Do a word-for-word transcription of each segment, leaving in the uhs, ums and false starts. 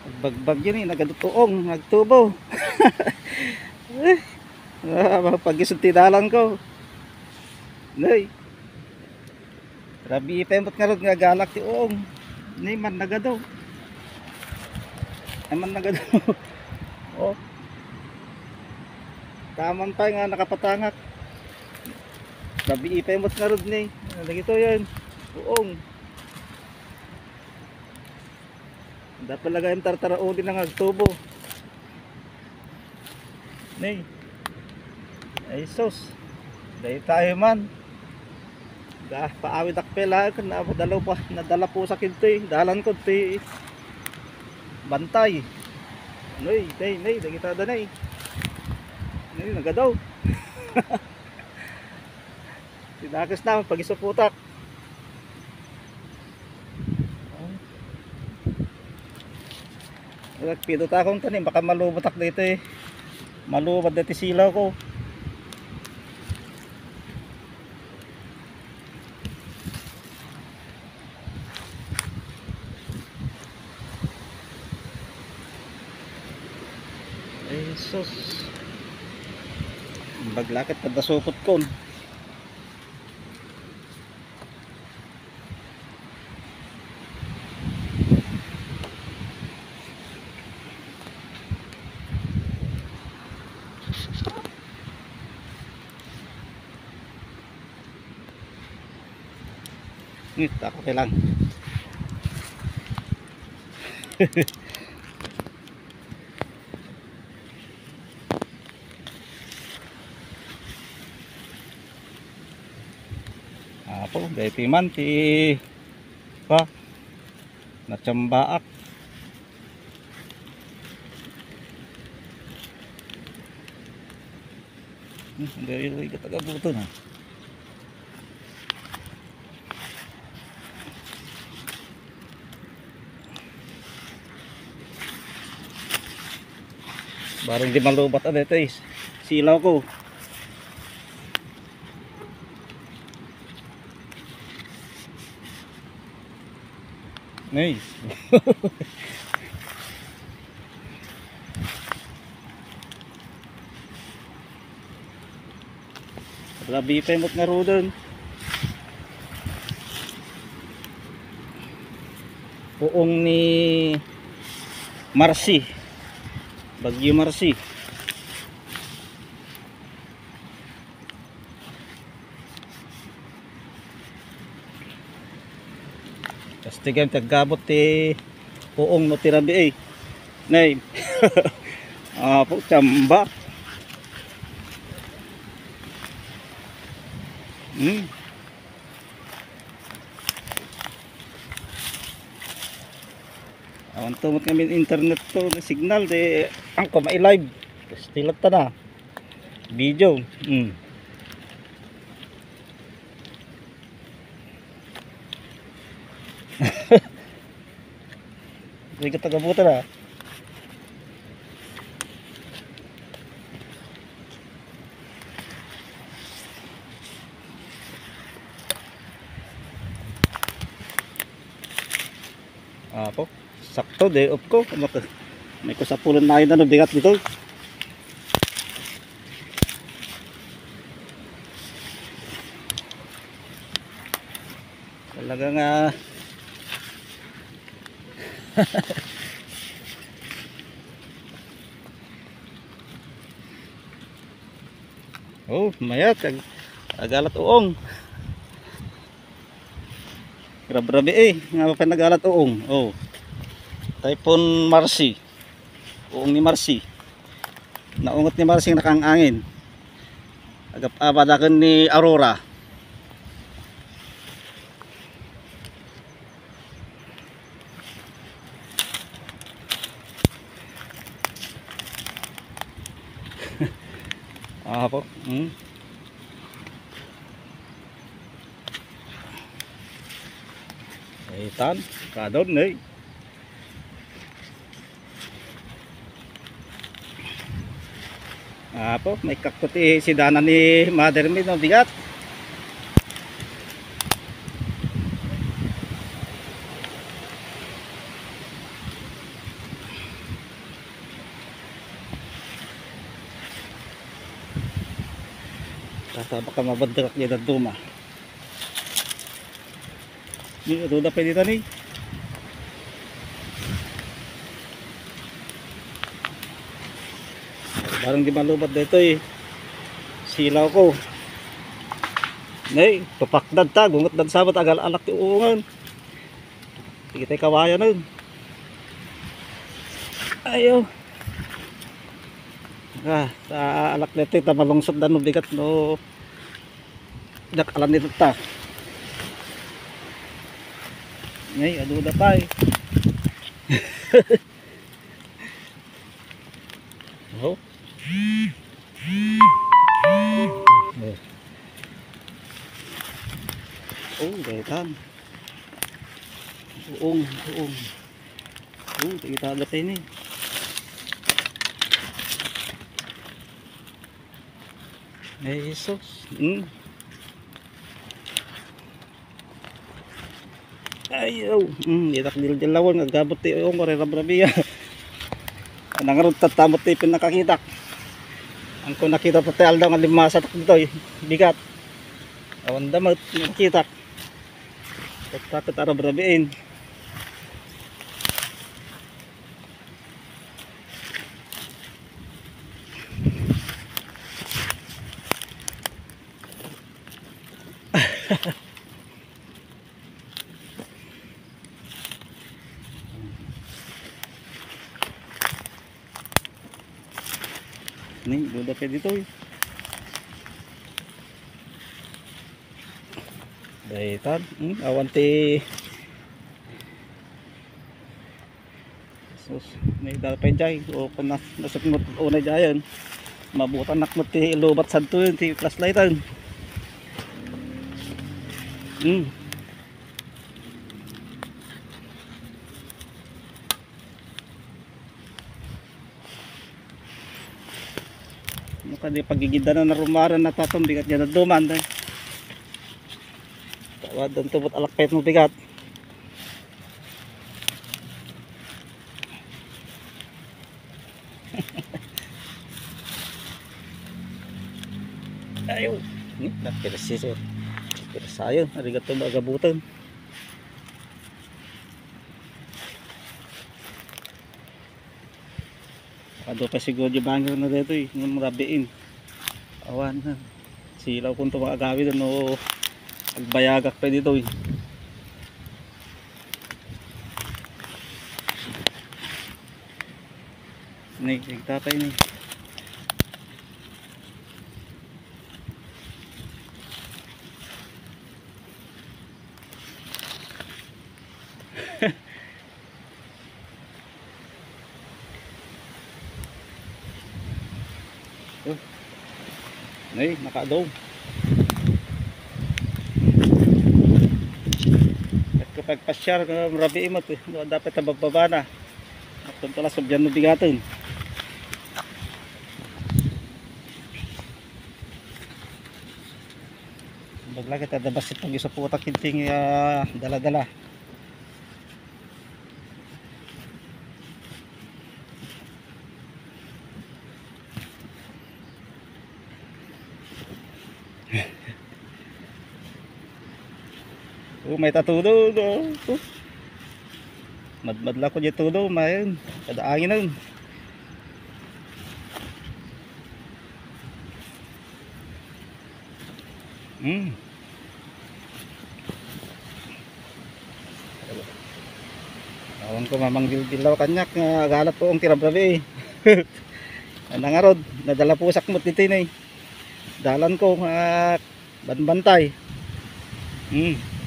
Bagbagyo ni, nagadu ti uong, nagtubo. Ah, mapagisod ti dalanko. Nay. Rabii pay met ngarud nga agalak ti uong. Ni man nagadu. Ay man nagadu. Oh. Taman pay nga nakapatangak. Rabii pay met ngarud ni. Dagitoyen. Uong. Dapat lagayem tartaraudi nga agtubo. Ni. Ay sus. Daytayo man. Da, paawid ak pay laeng ken nadala pa, nadala pusak iti dalanko ti bantay. Nay, nay, nay, dagita da, nay. Nay, nagadu. Ti dakes na, pagisuputak. Nagpido ta akong tanim, baka malubotak dito eh. Malubad dito silaw ko. Ay, sus. Baglaket kada supot kon. Ngit, ako kailang. Apo, daytoy man ti pa, natsambaak. Hmm, daytoy, daytoy, taga buto na. Barang di malubat, ah, dito, eh. Silaw ko. Nice. Rabii pay met ngaruden. Uong ni Marcy. Bagyo Marcy. Kastigan ti aggabut ti uong no ti rabii, eh. Nay. Apo, tsamba. Hmm. Awan tumot kami internet to, signal, di, ang ko mailive. Stilat ta na. Video. Hmm. Sige, tagabutan, ah. Apo, sakto, day off ko. Maka-, may kusapulan na yun, ano, bigat dito. Talaga nga. Oh, mayat, ag-, agalat uong. Grabe-grabe eh, nga pa nagalat uong. Oh. Typhoon Marcy. Uong ni Marcy. Naungot ni Marcy, nakaangangin. Agap-apa daken ni Aurora. Apo. Hmm. Ay, tan, kadon, eh. Apo, may kakto ti sidana ni mother mi, no, bigat. Baka, baka mabandakak diay dadduma. Ni, adu da pay dita ni. Barang di malubat daytoy silaw ko. Nay, tupakdan ta, gungetdan sa met, agal-alak ti uungan. Dagitay kawayan, eh. Ayo. Ah, sa alak daytoy, ta malungsot da no bigat no. Dak alan dita ta. Nay, adu da pay. Oh. Oh. Oh, daytan. Uong, uong. Oh, dagita da pay ni. Ay, Jesus. Mm. Ay, oh. Mm, ditak dildilawan nga agbut ti uong, kari rabrabian. Nangarud tatta met ti pinakakitak. Ang ko nakita ta ti aldaw nga limmasatak ditoy, bigat. Awan da met nakitak. Tatta ket arabrabiin. Ni, duda kay ditoy. Daytan, hmm, awan ti sus, may dala pay jay. O, kung nas-, nasuknot unay jayan, mabutan nak met ti lubat sadto yun, ti flashlightan. Hmm. Ano ka di pagigida na narumaran na taton, bigat dyan na duman, eh. Tawad ang tubot alakpet mo bigat. Ayo. Hmm, napirsi, sir. Pirsayo. Arigato, magabutan. Adu pa siguro di bangir na dito, eh. Yung rabiin. Awan na. Silaw kung ito mga agawid, ano, agbayagak pa dito, eh. Nay, nagtatay ni. Oh. Nay, nakaadaw. Ket kapag pasyar, ka marabii met, eh. Dapat ta babbabana. At kung tala, subyan mo bigaten. Bagla kita da basit pag-isaputak kinting, ah, dala-dala. Oh, may tatudo, no? Oh. Madmadla ko di tudo, mayon. Kada angin nun. Hmm. Awan ko mamanggilgilaw kanyak nga agalat ko ang tirabrabi, eh. Nangarod, nadala pusak mo titi na, eh. Dalan ko, ah, banbantay. Hmm.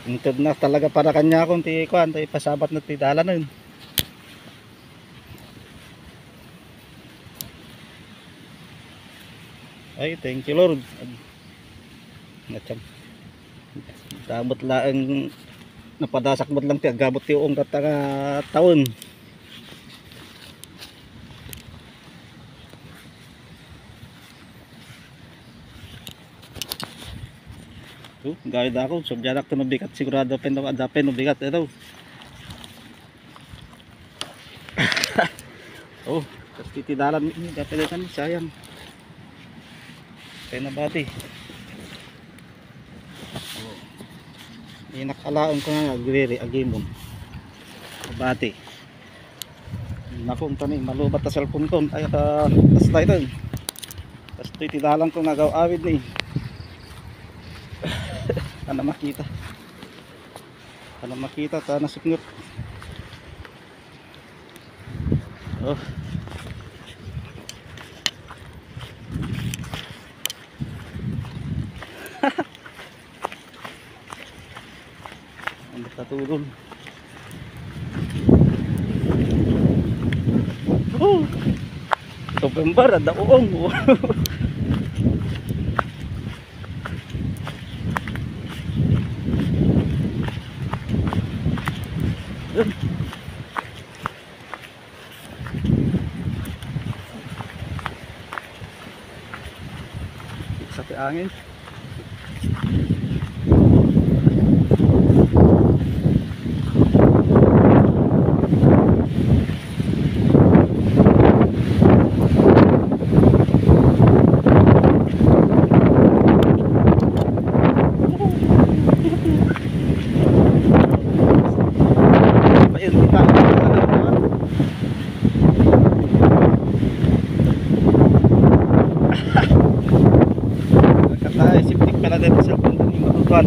Inted na talaga para kanya akong ti kuan, ti pasabat na ti dalan nun. Ay, thank you, Lord. Natiyag-, damot laeng napadasak met lang ti aggabut ti uong tatta nga tawen. Oh, gawid ako, subyanak to no bigat, sigurado pen no, adda pen no bigat, ito. Oh, Tapos titidalan mi, gatagakan, sayang. Kaya nabati. Oh. Inakalaon ko nga agwiri, agimon. Nabati. Naku, unta ni, malubat ta cellphone ko. Ay, ah, tas tayo dun. Tas ito'y tidalan ko nga agaw-awid ni. Ano makita? Ano makita? Ta nasipngot. Oh. Ang katulon. Oh. November, ada uong. Sa ti angin. Ayun, kita. Katay, siptik pala dito sa cellphone ko, yung matutuan.